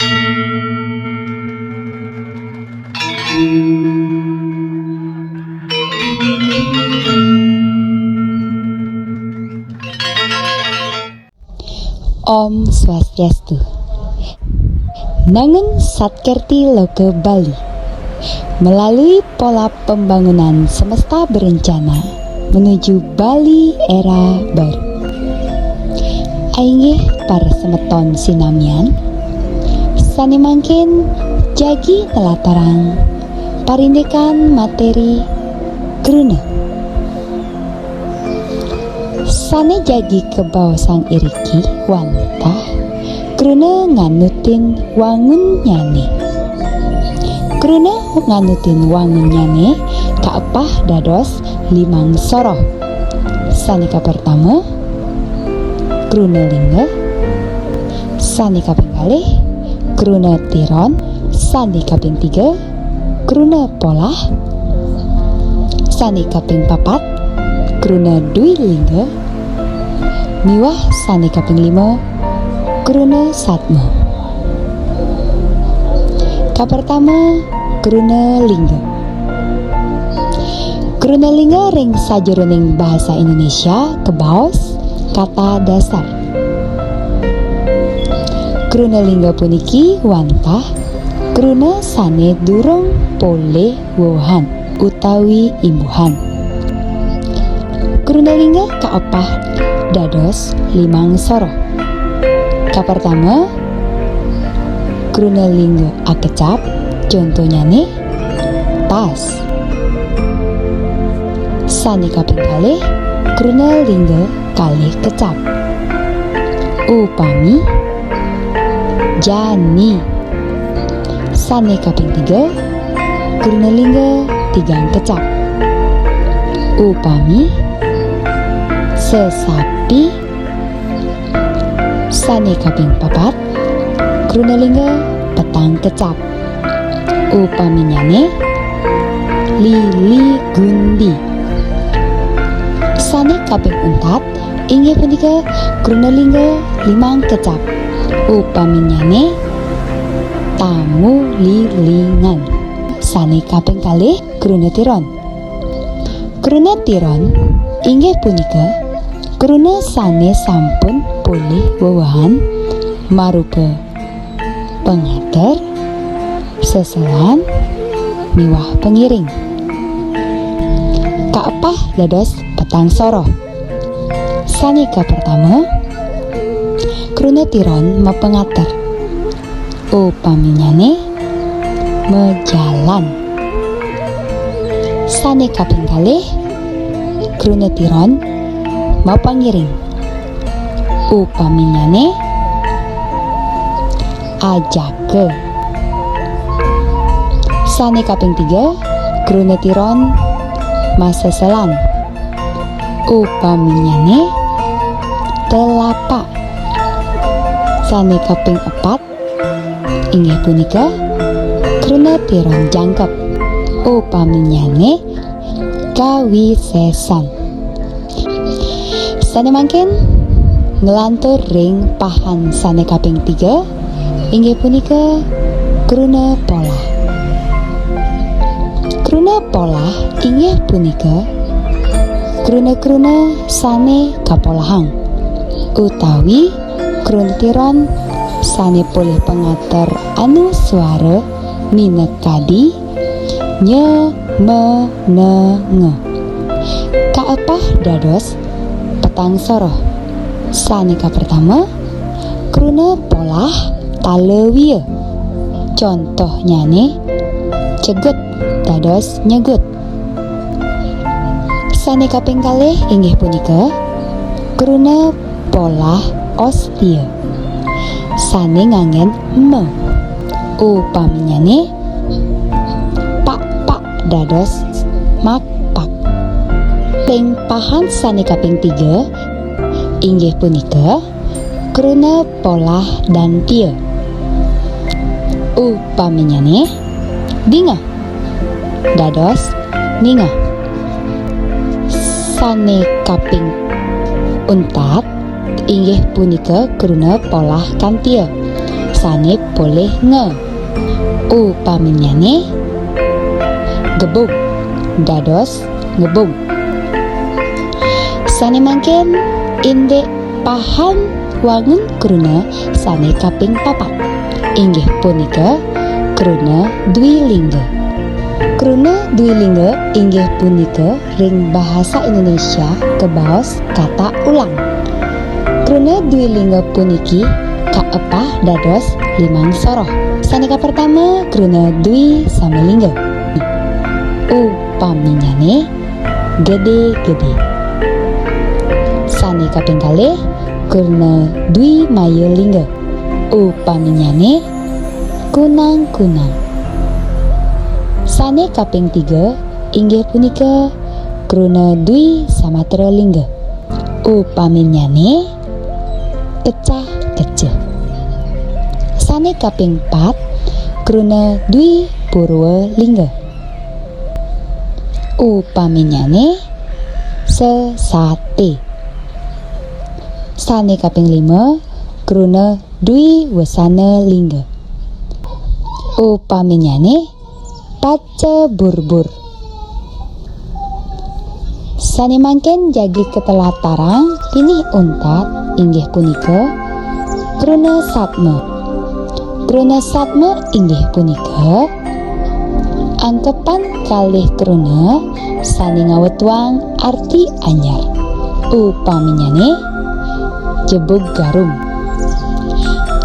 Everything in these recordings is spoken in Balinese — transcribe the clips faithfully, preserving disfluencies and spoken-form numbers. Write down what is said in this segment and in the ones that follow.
Om Swastiastu. Nangun Satkerti Loka Bali. Melalui pola pembangunan semesta berencana menuju Bali era baru. Inggih para semeton sinamian, sane mangkin jagi nelatarang parindikan materi kruna. Sane jagi kabaosang iriki wantah kruna nganutin wangunnyane. Kruna nganutin wangunnyane kaepah dados limang soroh. Sane kapertama, kruna lingga. Sane kaping kalih, kruna tiron. Sane kaping tiga, kruna polah. Sane kaping papat, kruna dwi lingga. Miwah sane kaping lima, kruna satma. Kapertama, kruna lingga. Kruna lingga ring sajeroning basa Indonesia kabaos kata dasar. Kruna lingga puniki wantah kruna sane durung polih wewehan utawi imbuhan. Kruna lingga kaepah dados limang soroh. Kapertama, kruna lingga akecap, contonyane tas. Sane kaping kalih, kruna lingga kalih kecap. Upami, jani. Sane kaping tiga, kruna lingga tigang kecap. Upami, sesapi. Sane kaping papat, kruna lingga petang kecap. Upaminyane, lili gundi. Sane kaping untat inggih punika kruna lingga limang kecap. Upaminyane, tamu lilingan. Sane kaping kalih, kruna tiron. Kruna tiron inggih punika kruna sane sampun polih wewehan marupa pangater, seselan, miwah pangiring. Kaepah dados petang soroh. Sane kapertama, kruna tiron mapangater. Upaminyane, majalan. Sane kaping kalih, kruna tiron mapangiring. Upaminyane, ajaka. Sane kaping tiga, kruna tiron maseselan. Upaminyane, telapak. Sane kaping epat inggih punika kruna tiron jangkep. Upaminyane, kawisesan. Sane mangkin, nglantur ring pahan sane kaping tiga, inggih punika kruna polah. Kruna polah inggih punika kruna-kruna sane kapolahang, utawi kruna tiron sane polih pangater anuswara minakadi nya, ma, na, nga. Kaepah dados petang soroh. Sane kapertama, kruna polah talawia. Contohnyane, cegut dados nyegut. Sane kaping kalih inggih punika kruna polah ostia sane nganggen ma. Upaminyane, pakpak dados makpak. Ring pahan sane kaping tiga inggih punika kruna polah dantia. Upaminyane, dingeh dados ningeh. Sane kaping untat inggih punika kruna polah kantia. sané polih nge. Upaminnyané gebug dados ngebug. Sané mangkin indik pahan wangun kruna sané kaping papat, inggih punika kruna dwilingga. Kruna dwilingga inggih punika ring bahasa Indonesia kabaos kata ulang. Kruna dwilingga puniki kaepah dados limang soroh. Sané kapertama, kruna dwi sama lingga. Upaminnyané gedé-gedé. Sané kaping kalih, kruna dwi maya lingga. Upaminnyané kunang-kunang. Sané kaping tiga inggih punika kruna dwi samatra lingga. Upaminnyané kecah-keceh. Sané kaping pat kruna dwi purwa lingga. Upaminnyané sesaté. Sané kaping lima kruna dwi wesana lingga. Upaminnyané paceburbur. Sané mangkin jagi katelatarang pinih untat inggih punika kruna satma. Kruna satma inggih punika angkepan kalih kruna sané ngawetuang arti anyar. Upaminnyané jebug garum.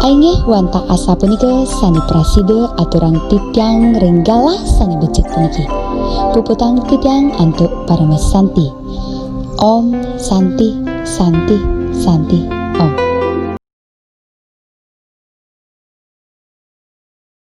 Inggih wantah asapunika sané prasida aturang titiang ring galah sané becik puniki. Puputang titiang antuk paramasanti. Om Santi, Santi, Santi.